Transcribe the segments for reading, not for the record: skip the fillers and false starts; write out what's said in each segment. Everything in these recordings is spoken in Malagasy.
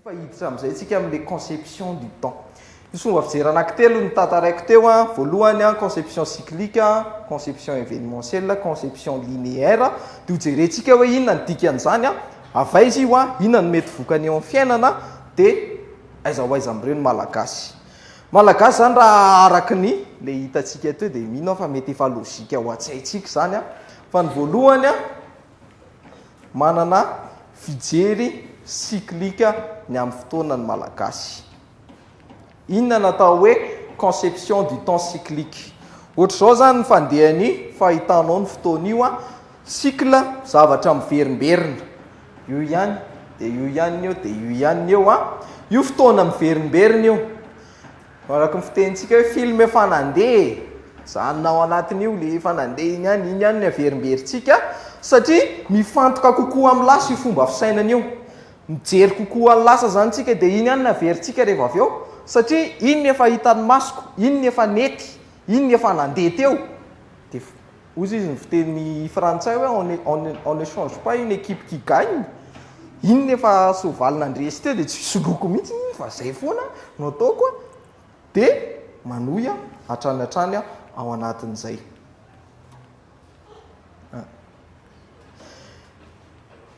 Fa hiditra amin'izay tsika amin'ilay conception du temps. Misy fomba fijery anankitelo no tantaraiko teo an, voalohany an, conception cyclique, conception événementielle, conception linéaire. Dia hojerentsika hoe inona ny dikan'izany an, avy aiza io an, inona no mety vokany eo amin'ny fiainana, dia aiza ho aiza amin'ireo ny Malagasy. Malagasy izany raha araka ny ilay hitantsika teo dia mino aho fa mety efa logique ao an-tsaintsika izany an, fa ny voalohany an, Manana fijery cyclique ny amin'ny fotoana ny Malagasy. Inona no atao hoe conception du temps cyclique? Ohatr'izao izany ny fandehan'ny fahitanao ny fotoana io an, cycle zavatra miverimberina, io ihany dia io ihany eo dia io ihany eo an, io fotoana miverimberina io. Araka ny fitenintsika hoe film efa nandeha e! Mijanona ao anatin'io le efa nandeha iny ihany, iny ihany ny averimberintsika satria mifantoka kokoa amin'ny lasa io fomba fisainana io. Mijery kokoa ny lasa izany tsika dia iny ihany no averintsika rehefa avy eo satria iny ny efa hitan'ny masoko, iny ny efa nety, iny ny efa nandeha teo. Dia Hozy izy ny fiteny frantsay hoe on on on ne change pas une équipe qui gagne. Iny efa soavaly nandresy teo dia tsy soloiko mihitsy iny fa zay foana no ataoko a. Dia manohy hatrany hatrany ao anatin'izay.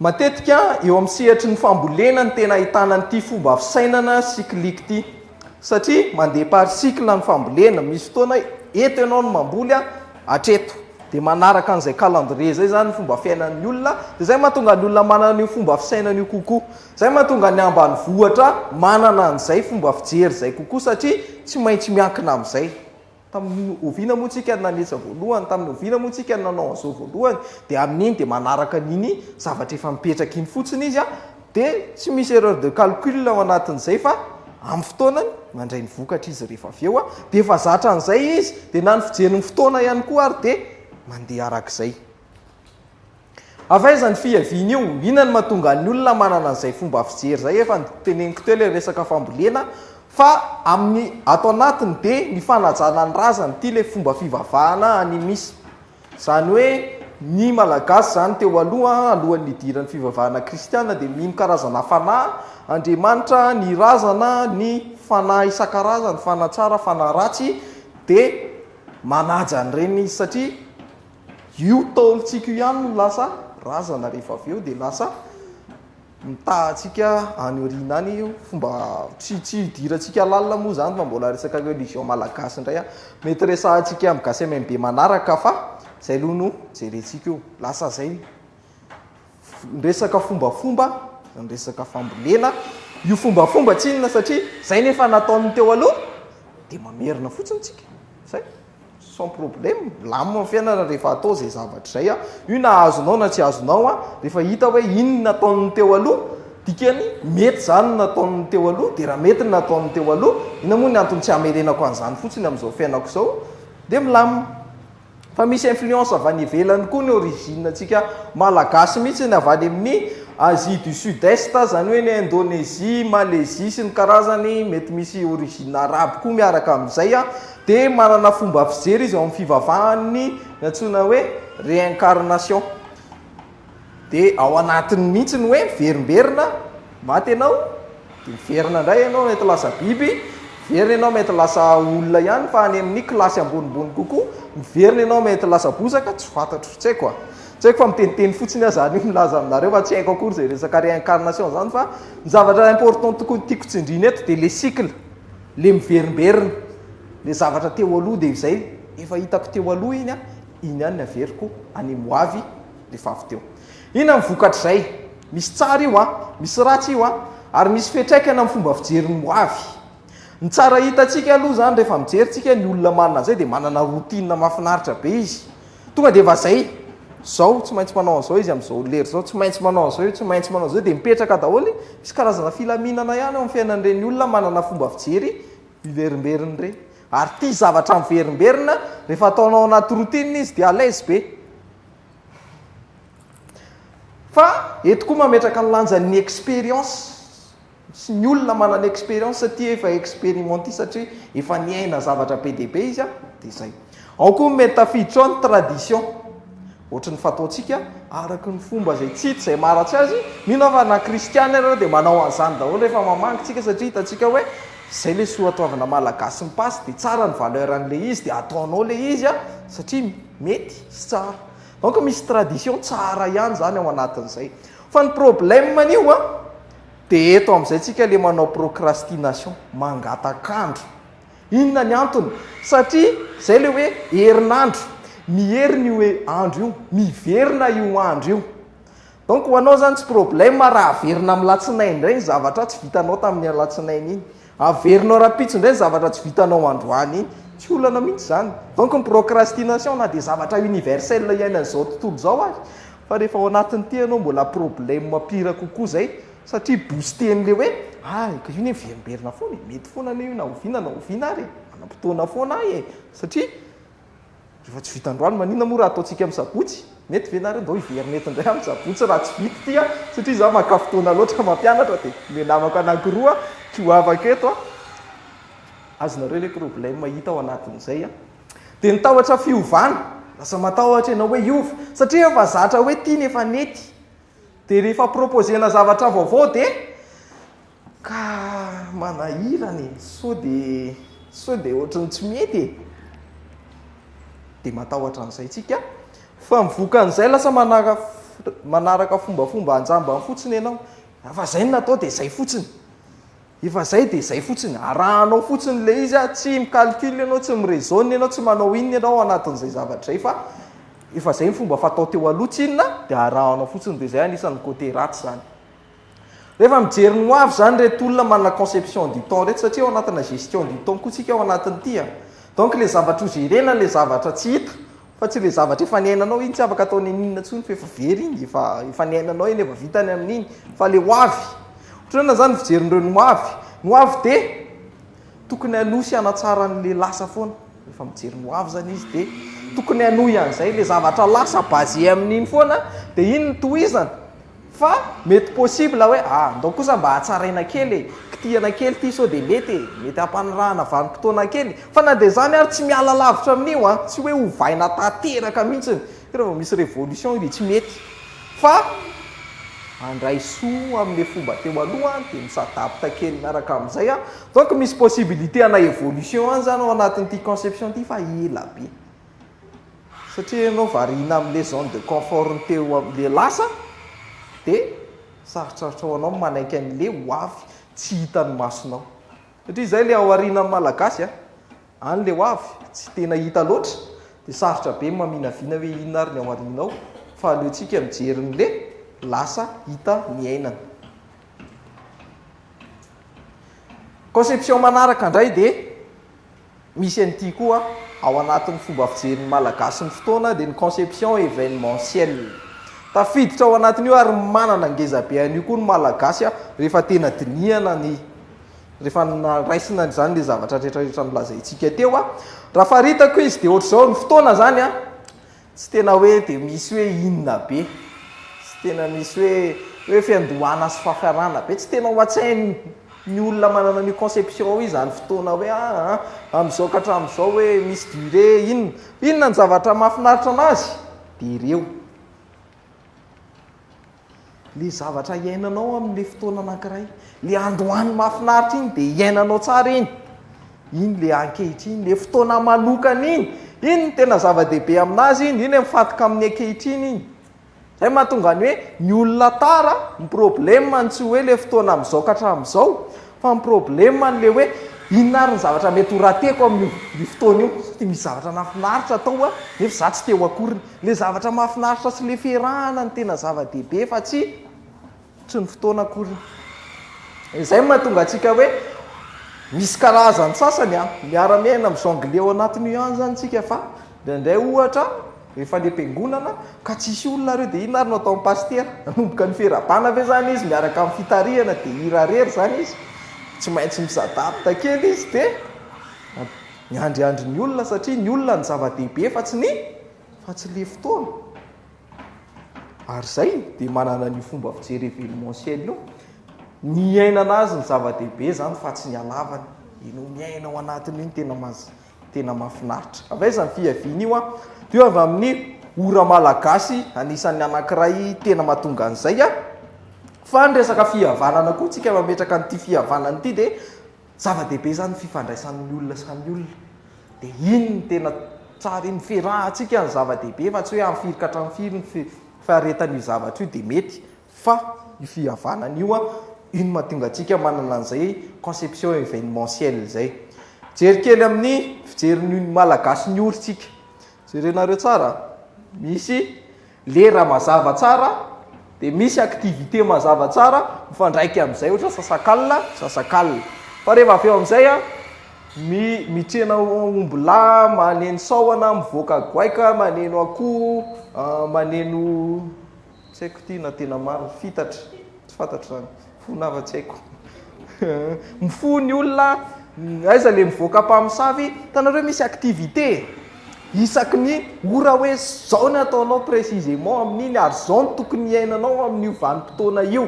Matetika eo amin'ny sehatry ny fambolena no tena ahitana an'ity fomba fisainana cyclique ity. Satria mandeha par cycle ny fambolena, misy fotoana eto ianao no mamboly hatreto. Dia manaraka an'izay calendrier izay izany ny fomba fiainan'ny olona, dia izay mahatonga ny olona manana an'io fomba fisainana io kokoa. Izay mahatonga ny ambanivohitra manana an'izay fomba fijery izay kokoa satria tsy maintsy miankina amin'izay. Tamin'ny oviana moa tsika no nanetsa voalohany, tamin'ny oviana moa tsika no nanao an'izao voalohany, dia amin'iny dia manaraka an'iny zavatra efa mipetraka iny fotsiny izy an, dia tsy misy erreur de calcul ao anatin'izay fa amin'ny fotoanany mandray ny vokatra izy rehefa avy eo an, dia efa zatra an'izay izy, dia na ny fijery ny fotoana ihany koa ary dia mandeha arak'izay. Avy aiza ny fiavian'io? Inona no mahatonga ny olona manana an'izay fomba fijery izay? Efa noteneniko teo ilay resaka fambolena fa amin'ny ato anatiny dia ny fanajana ny razana ity ilay fomba fivavahana animisme. Izany hoe ny Malagasy izany teo aloha, alohan'ny nidiran'ny fivavahana kristiana dia mino karazana fanahy, Andriamanitra, ny razana, ny fanahy isan-karazany, fanahy tsara, fanahy ratsy, dia manaja an'ireny izy satria Io taolontsika io ihany no lasa razana rehefa avy eo dia lasa mitaha antsika any aoriana any io fomba tsy tsy hidirantsika lalina moa izany fa mbola resaka religion malagasy indray an, mety resahantsika amin'ny gasy MMB manaraka fa izay aloha no jerentsika io, lasa izay ny resaka fombafomba, ny resaka fambolena, io fombafomba tsinona satria izay no efa nataon'ny teo aloha dia mamerina fotsiny tsika, zay. Sans problème, milamina ny fiainana rehefa atao izay zavatra izay an, io na azonao na tsy azonao an, rehefa hita hoe iny ny nataon'ny teo aloha, dikany mety izany ny nataon'ny teo aloha, dia raha mety ny nataon'ny teo aloha, inona moa ny antony tsy hamerenako an'izany fotsiny amin'izao fiainako izao, dia milamina. Fa misy influence avy any ivelany koa ny origine antsika malagasy mihitsy ny avy any amin'ny Asie du Sud Est, izany hoe ny Indonésie, Malaisie sy ny karazany, mety misy origine arabe koa miaraka amin'izay an. Dia manana fomba fijery izy ao amin'ny fivavahany ny antsoina hoe réincarnation. Dia ao anatiny mihitsy ny hoe miverimberina, maty ianao, dia miverina indray ianao mety lasa biby, miverina ianao mety lasa olona ihany fa any amin'ny kilasy ambonimbony kokoa, miverina ianao mety lasa bozaka, tsy fantatro, tsy haiko a. Tsy haiko fa miteniteny fotsiny aho izany milaza aminareo fa tsy haiko akory izay resaka réincarnation izany fa ny zavatra important tokony tiako tsindriana eto dia le cycle. Le miverimberina, le zavatra teo aloha dia izay efa hitako teo aloha iny an, iny ihany ny averiko any amin'ny ho avy rehefa avy teo. Inona ny vokatr'izay? Misy tsara io an, misy ratsy io an, ary misy fiantraikany amin'ny fomba fijery ny ho avy. Ny tsara hitantsika aloha izany rehefa mijery tsika ny olona manana an'izay dia manana routine mahafinaritra be izy. Tonga dia efa zay. Zao tsy maintsy manao an'izao izy amin'izao lera izao, tsy maintsy manao an'izao io, tsy maintsy manao an'izao dia mipetraka daholo. Misy karazana filaminana ihany ao amin'ny fiainan'ireny olona manana fomba fijery miverimberina ireny. Ary tia zavatra miverimberina, rehefa ataonao anaty routine izy dia à l'aise be. Fa eto koa mametraka ny lanjan'ny expérience. Sy ny olona manana expérience satria efa expérimenté satria efa niaina zavatra be dia be izy an, dia izay. Ao koa ny mety tafiditra ao ny tradition. Ohatry ny fataontsika araka ny fomba izay tsy hita izay maharatsy azy, mino aho fa na kristiana ary dia manao an'izany daholo rehefa mamangy tsika satria hitantsika hoe izay ilay soatoavina malagasy mi-passe dia tsara ny valeur an'ilay izy dia ataonao ilay izy satria mety sy tsara. Donc misy tradition tsara ihany izany ao anatin'izay. Fa ny problème an'io an, dia eto amin'izay tsika ilay manao procrastination, mangatak'andro. Inona ny antony? Satria izay ilay hoe herinandro, miherina io andro io, miverina io andro io. Donc ho anao izany tsy problème raha averina amin'ny latsinainy indray ny zavatra tsy vitanao tamin'ny alatsinainy iny. Averinao rahampitso indray ny zavatra tsy vitanao androany iny. Tsy olana mihitsy izany. Donc ny procrastination na dia zavatra universel iainan'izao tontolo izao ary, fa rehefa ao anatin'ity ianao mbola problème pire kokoa izay. Satria booster-n'ilay hoe ah ka io anie miverimberina foana e, mety foana anie io na oviana na oviana ary e, manam-potoana foana aho e, satria rehefa tsy vita androany maninona moa raha ataontsika amin'ny sabotsy, mety ve nareo? Ndao hiverina eto indray amin'ny sabotsy raha tsy vita ity an, satria izaho maka fotoana loatra mampianatra dia ilay namako anankiroa tsy ho afaka eto an, azonareo ilay problème hita ao anatin'izay an. Dia ny tahotra fiovana, lasa matahotra ianao hoe hiova, satria efa zatra hoe ity no efa nety. Dia rehefa proposer-na zavatra vaovao dia ka manahirana e, sao dia sao dia ohatran'ny tsy mety e. Dia matahotra an'izay tsika. Fa ny vokan'izay lasa manaraka manaraka fombafomba anjambany fotsiny ianao. Fa izay no natao dia izay fotsiny. Efa zay dia zay fotsiny, arahanao fotsiny ilay izy a, tsy mi-calcul ianao, tsy mi-raisonne ianao, tsy manao inona ianao ao anatin'izay zavatra izay fa efa zay ny fomba fatao teo aloha tsinona dia arahanao fotsiny dia zay anisan'ny côté ratsy zany. Rehefa mijery ny ho avy zany ireto olona manana conception du temps ireto satria ao anatina gestion du temps koa tsika ao anatin'ity a. Donc ilay zavatra ho gerena ilay zavatra tsy hita Fa tsy ilay zavatra efa niainanao iny tsy afaka atao n'inon'inona intsony fa efa very iny, efa efa niainanao iny, efa vita ny amin'iny, fa ilay ho avy. Ohatran'ny ahoana izany ny fijerin'ireo ny ho avy? Ny ho avy dia tokony hanohy sy hanatsara an'ilay lasa foana. Rehefa mijery ny ho avy izany izy dia tokony hanohy an'izay, ilay zavatra lasa basé amin'iny foana dia iny no tohizana. Fa mety possible hoe ah ndao kosa mba hatsaraina kely e, kitihana kely ity sao dia mety e, mety hampanarahana vanim-potoana kely, fa na dia izany ary tsy miala lavitra amin'io an, tsy hoe ovaina tanteraka mihitsiny, raha vao misy révolution dia tsy mety, fa handray soa amin'ilay fomba teo aloha dia mi-s'adapte kely miaraka amin'izay an, donc misy possibilité ana évolution any izany ao anatin'ity conception ity fa ela be. Satria ianao variana amin'ilay zone de confort ny teo amin'ilay lasa dia sarotsarotra ho anao ny manaiky an'ilay ho avy tsy hitan'ny masonao. Satria izay ilay ao aorianan'ny Malagasy a, any ilay ho avy tsy tena hita loatra dia sarotra be ny maminavina hoe inona ary ny ao aoriana ao fa aleontsika mijery an'ilay lasa hita niainana. Conception manaraka indray dia. Misy an'ity koa ao anatin'ny fomba fijerin'ny Malagasy ny fotoana dia ny conception événementielle. Tafiditra ao anatin'io ary manana ngezabe an'io koa ny Malagasy rehefa tena dinihana ny rehefa raisina izany ilay zavatra rehetra rehetra nolazaintsika teo. Raha faritako izy dia ohatr'izao ny fotoana izany an, Tsy tena hoe dia misy hoe inona be, tsy tena misy hoe hoe fiandohana sy fafarana be, tsy tena ao an-tsain'ny olona manana an'io conception io izany fotoana hoe aa amin'izao ka hatramin'izao hoe misy durée inona. Inona ny zavatra mahafinaritra anazy? Dia ireo. Le zavatra iainanao amin'le fotoana anankiray, le androany mahafinaritra iny dia iainanao tsara iny, iny le ankehitriny, le fotoana manokana iny, iny no tena zava-dehibe aminazy iny, iny mifantoka amin'ny ankehitriny iny. Zay mahatonga ny hoe ny olona tara, ny problème-ny tsy hoe le fotoana amin'izao ka hatramin'izao, fa ny problème-ny le hoe inona ary ny zavatra mety ho rateko amin'io fotoana io, satria misy zavatra nahafinaritra tao an, nefa za tsy teo akoriny. Le zavatra mahafinaritra sy le fiarahana no tena zava-dehibe fa tsy tsy ny fotoana akory. Izay no mahatonga antsika hoe misy karazany sasany an, miara-miaina mi-jongler ao anatin'io ihany izany tsika fa indraindray ohatra rehefa any am-piangonana ka tsisy olona ireo dia inona ary no ataon'ny pasitera? Hanomboka ny fiarahabana ve izany izy miaraka amin'ny fitarihana dia hira irery izany izy? Tsy maintsy mi-s'adapte kely izy dia Miandriandry ny olona satria ny olona no zava-dehibe fa tsy ny fa tsy le fotoana. Ary izay dia manana an'io fomba fijery événementiel io. Ny iainana azy no zava-dehibe izany fa tsy ny halavany. Ianao miaina ao anatin'io no tena tena mahafinaritra. Avy aiza ny fiavian'io an? Io avy amin'ny. ora malagasy anisan'ny anankiray tena mahatonga an'izay a. Fa ny resaka fihavanana koa, tsika mametraka an'ity fihavanana ity dia zava-dehibe izany ny fifandraisan'ny olona samy olona. Dia iny no tena tsara iny, fiarahantsika ny zava-dehibe fa tsy hoe amin'ny firy ka hatramin'ny firy ny faharetan'io zavatra io dia mety fa io fihavanana io an, io no mahatonga antsika manana an'izay conception événementielle izay. Jery kely amin'ny fijerin'ny Malagasy ny ory tsika. Jerenareo tsara, misy Lera mazava tsara dia misy activité mazava tsara mifandraika amin'izay ohatra sasak'alina, sasak'alina. Fa rehefa avy eo amin'izay an, mi mitrena ombilahy, maneno sahona, mivoaka goaika, maneno akoho, maneno tsy haiko ity na tena marina, fitatra, tsy fantatro izany. Fona fa tsy haiko. Mifoha ny olona, aiza le mivoaka mpamosavy, hitanareo misy activité e! Isaky ny ora hoe zao ny ataonao précisément amin'iny ary zao no tokony hiainanao amin'io vanim-potoana io.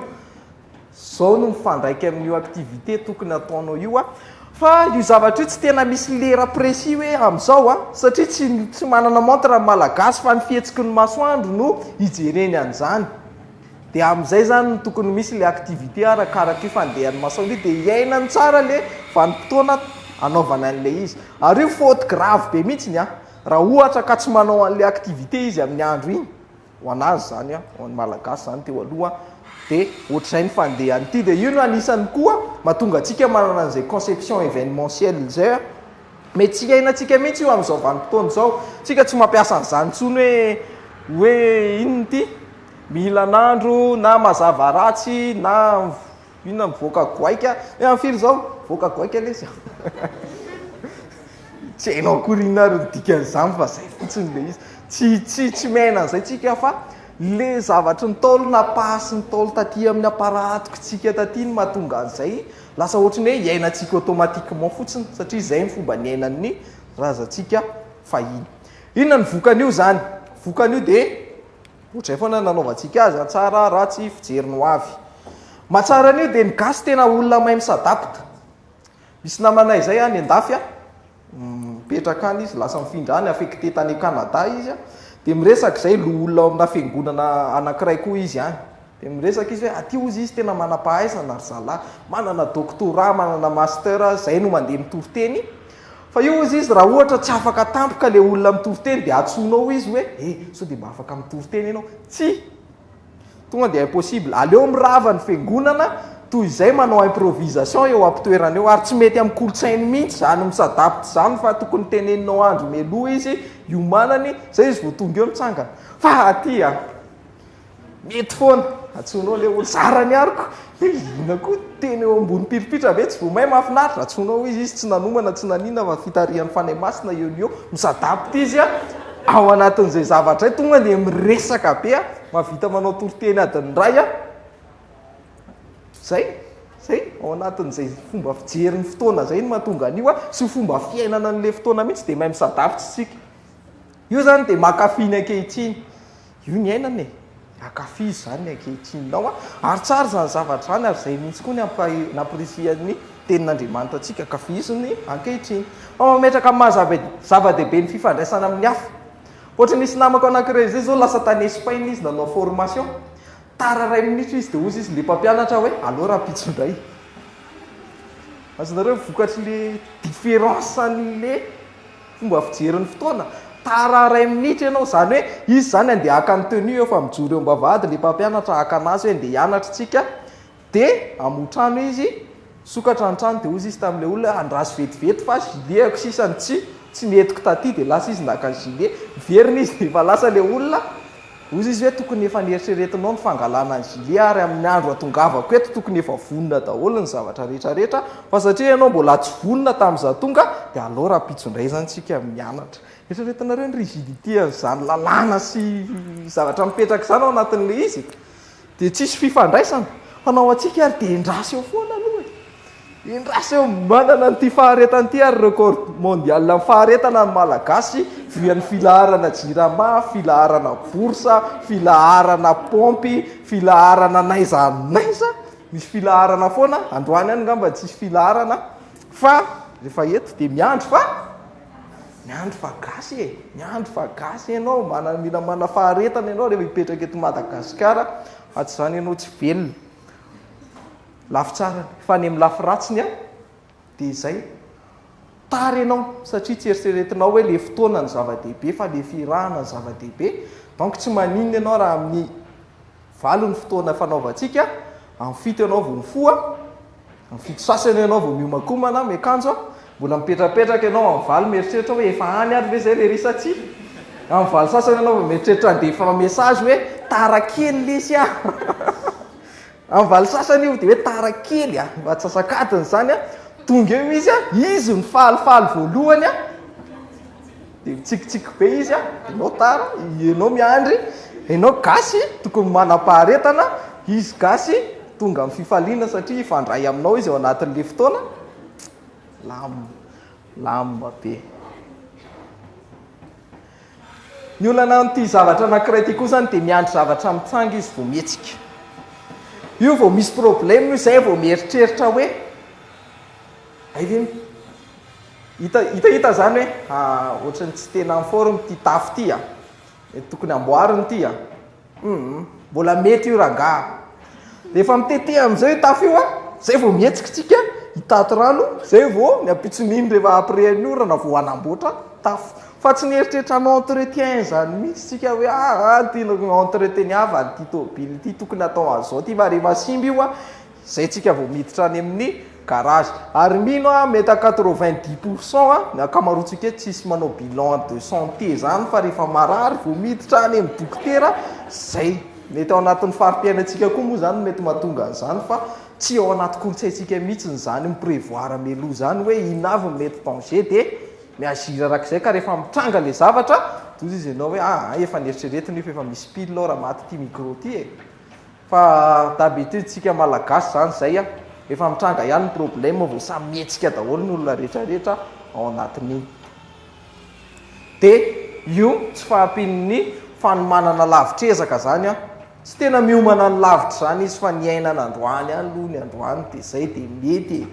Zao no mifandraika amin'io activité tokony ataonao io an. Fa io zavatra io tsy tena misy lera précis hoe amin'izao an, satria tsy tsy manana montre ny Malagasy fa ny fihetsiky ny masoandro no ijereny an'izany. Dia amin'izay izany no tokony misy ilay activité arakaraka io fandehan'ny masoandro io dia iainany tsara ilay vanim-potoana anaovana an'ilay izy. Ary io faute grave be mihitsiny an! Raha ohatra ka tsy manao an'ilay activité izy amin'ny andro iny, ho an'azy izany an, ho an'ny Malagasy izany teo aloha, dia ohatr'izay ny fandehan'ity. Dia io no anisan'ny koa mahatonga antsika manana an'izay conception événementielle izay an. Mety tsy iainantsika mihitsy io amin'izao vanim-potoana izao. Tsika tsy mampiasa an'izany intsony hoe hoe inona ity? Mihilan'andro na mazava ratsy na inona mivoaka goaika. Hoe amin'ny firy izao? Mivoaka goaika lesy a. Tsy hainao akory inona ary ny dikan'izany fa izay fotsiny ilay izy. Tsy tsy tsy miaina an'izay tsika fa le zavatry ny Ntaolo napaha sy ny Ntaolo taty amin'ny aparahatokitsika taty no mahatonga an'izay. Lasa ohatry ny hoe iainantsika automatiquement fotsiny satria izay ny fomba niainan'ny razantsika fahiny. Inona ny vokan'io izany? Vokan'io dia Ohatrizay foana ny nanaovantsika azy, tsara, ratsy, fijery ny ho avy. Mahatsara an'io dia ny gasy tena olona mahay mi-s'adapte. Misy namanay izay any an-dafy an, mipetraka any izy, lasa mifindra any, affecté tany Canada izy an, dia miresaka izay loholona ao amina fiangonana anankiray koa izy any. Dia miresaka izy hoe aty hozy izy tena manam-pahaizana ry zalahy, manana doctorat, manana master, izay no mandeha mitory teny. Fa io hozy izy raha ohatra tsy afaka tampoka le olona mitory teny dia antsoinao izy hoe eh sao dia mba afaka mitory teny ianao? Tsia! Tonga dia impossible. Aleo mirava ny fiangonana toy izay manao improvisation eo am-pitoerana eo. Ary tsy mety amin'ny kolontsainy mihitsy izany mi-s'adapte izany fa tokony teneninao andro mialoha izy hiomanany, izay izy vao tonga eo mitsangana. Fa aty an! Mety foana. Antsoinao ilay olona, zara ny ariko. Inona koa teny eo ambony pilipitra ve tsy vao may mahafinaritra. Antsoinao izy, izy tsy nanomana tsy naninona fa fitarihan'ny Fanahy Masina eo no eo. Mi-s'adapte izy ao anatin'izay zavatra izay. Tonga dia miresaka be, mahavita manao toriteny adiny iray. Zay, zay, ao anatin'izay fomba fijery ny fotoana izay no mahatonga an'io sy fomba fiainana an'ilay fotoana mihitsy dia mahay mi-s'adapte isika. Io izany dia mankafy ny ankehitriny. Io ny iainana e! Ankafizo izany ny ankehitrininao a! Ary tsara izany zavatra izany ary izay mihitsy koa ny nampirisihan'ny Tenin'Andriamanitra antsika, ankafizo ny ankehitriny. Fa mametraka amin'ny maha zava-dehibe ny fifandraisana amin'ny hafa. Ohatra nisy namako anankiray izay izao lasa tany Espagne izy nanao formation, tara iray minitra izy dia hozy izy ilay mpampianatra hoe aleo rahampitso indray. Azonareo vokatr'ilay différence an'ilay Fomba fijery ny fotoana, tara iray minitra ianao, izany hoe izy izany andeha haka ny tenue efa mijoro eo am-bavahady ilay mpampianatra haka anazy hoe andeha hianatra isika, dia hamoha trano izy, misokatra ny trano dia hozy izy tamin'ilay olona hoe andraso vetivety fa gilet-ko sisa no tsy tsy nentiko taty, dia lasa izy naka gilet, miverina izy dia efa lasa ilay olona, Hozy izy hoe tokony efa neritreretinao ny fangalana ny gilet ary amin'ny andro hatongavako eto tokony efa vonona daholo ny zavatra rehetra rehetra fa satria ianao mbola tsy vonona tamin'izaho tonga dia aleo rahampitso indray izany tsika mianatra. Eritreretinareo ny rigidité an'izany lalàna sy zavatra mipetraka izany ao anatin'ilay izy e? Dia tsisy fifandraisana. Fa na ho antsika ary dia endraso eo foana aloha e. Endraso eo, manana an'ity faharetana ity ary record mondial amin'ny faharetana ny Malagasy via ny filaharana Jirama, filaharana bourse, filaharana paompy, filaharana n'aiza n'aiza, misy filaharana foana, androany ihany angamba tsisy filaharana fa rehefa eto dia miandry fa. Miandry fa gasy e! Miandry fa gasy ianao, mana mila mana faharetana ianao rehefa hipetraka eto Madagasikara fa tsy izany ianao tsy velona. Lafy tsarany, fa ny amin'ny lafy ratsiny an, dia izay. Tara ianao satria tsy eritreretinao hoe le fotoana no zava-dehibe fa le fiarahana no zava-dehibe, donc tsy maninona ianao raha amin'ny valo ny fotoana fanaovantsika, amin'ny fito ianao vao mifoha, Amin'ny fito sasany ianao vao miomankomana, miakanjo a! Mbola mipetrapetraka ianao amin'ny valo mieritreritra hoe efa any ary ve izay lery sa tsia? Amin'ny valo sasany ianao vao mieritreritra handefa message hoe tara kely lesy a! Amin'ny valo sasany io dia hoe tara kely a! Mba antsasak'adiny izany a! Tonga eo izy a, izy no falifaly voalohany a! Dia mitsikitsiky be izy a, ianao tara, ianao miandry, ianao gasy tokony manam-paharetana, izy gasy tonga amin'ny fifaliana satria hifandray aminao izy ao anatin'ilay fotoana, lam, lam be. Ny olana amin'ity zavatra anankiray ity koa izany dia miandry zavatra mitsanga izy vao mihetsika. Io vao misy problème io izay vao mieritreritra hoe hay ve Hita hitahita zany hoe ohatran'ny tsy tena en forme ity tafo ity a! Mety tokony amboarina ity a! Humm mbola mety io rangaha. Rehefa mitete amin'izay io tafo io a, zay vao mihetsika tsika hitaty rano, zay vao ny ampitson'iny rehefa après ny orana vao hanamboatra tafo. Fa tsy nieritreritra hanao entretien izany mihitsy tsika hoe aa ty entreteniavana ity tôbily ity tokony atao an'izao ity fa rehefa simba io a, Zay tsika vao miditra any amin'ny garage. Ary mino aho mety à 90 pour cent ny ankamaroantsika eto tsisy manao bilan de santé zany fa rehefa marary vao miditra any amin'ny dokotera, zay. Mety ao anatin'ny fari-piainantsika koa moa zany no mety mahatonga an'izany fa tsy ao anaty kolontsaintsika mihitsy izany mi-prevoir mialoha zany hoe inona avy ny mety danger dia mi-agir arak'izay ka rehefa mitranga le zavatra doza izy ianao hoe aa efa neritreretina io fa efa misy pile ao raha maty ity micro ity e. Fa d'habitude tsika malagasy zany zay a, efa mitranga ihany ny problème vao samy mihetsika daholo ny olona rehetra rehetra ao anatin'iny. De io tsy fahampian'ny fanomanana lavitr'ezaka zany an, tsy tena miomana ny lavitra zany izy fa ny iainana androany ihany aloha ny androany de zay de mety e,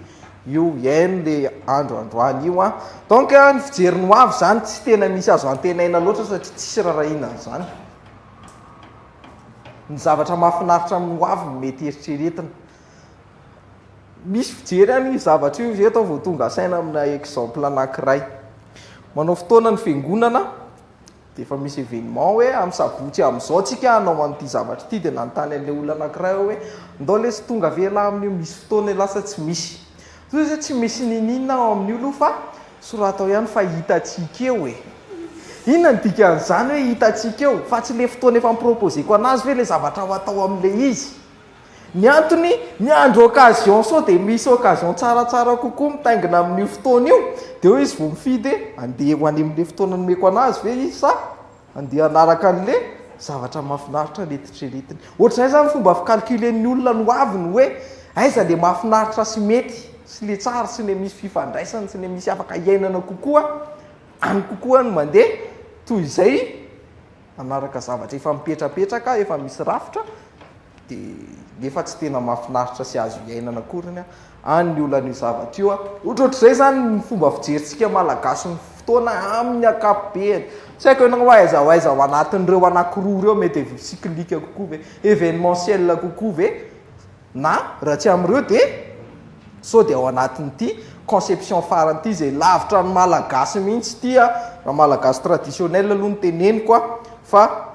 io iaino le andro androany io an. Donc ny fijery ny ho avy zany tsy tena misy azo antenaina loatra satria tsisy rarahina an'izany. Ny zavatra mahafinaritra amin'ny ho avy no mety eritreretina. Misy fijery any io zavatra io, eto aho vao tonga saina amina exemple anankiray. Manao fotoana ny fiangonana, dia efa misy événement hoe amin'ny sabotsy amin'izao tsika hanao an'ity zavatra ity, dia nanontany an'ilay olona anankiray aho hoe ndao lesy tonga ve ialahy amin'io, misy fotoana ialahy sa tsy misy? Toy izay tsy misy niniana ao amin'io aloha fa sorato ao ihany fa hitantsika eo e! Inona no dikan'izany hoe hitantsika eo? Fa tsy le fotoana efa ni-proposer-ko an'azy ve le zavatra ho atao amin'ilay izy? Ny antony, miandry occasion sao dia misy occasion tsaratsara kokoa mitaingina amin'io fotoana io, dia eo izy vao mifidy hoe andeha ho any amin'ilay fotoana nomeko an'azy ve izy sa Andeha hanaraka an'le zavatra mahafinaritra neritreretiny. Ohatr'izay zany fomba fi-calculer-n'ny olona ny ho aviny hoe aiza le mahafinaritra sy mety sy le tsara sy le misy fifandraisany sy le misy afaka iainana kokoa, any kokoa no mandeha toy izay hanaraka zavatra efa mipetrapetraka, efa misy rafitra dia nefa tsy tena mahafinaritra sy azo iainana akoriny any ny olan'io zavatra io. Ohatrohatr'izay izany ny fomba fijerintsika Malagasy ny fotoana amin'ny ankapobeny. Tsy haiko ianao hoe aiza ho aiza ao anatin'ireo anankiroa ireo mety cyclique kokoa ve, événementiel kokoa ve, na raha tsy amin'ireo dia sao dia ao anatin'ity conception farany ity izay lavitra ny Malagasy mihitsy ity, raha Malagasy traditionnel aloha no teneniko fa.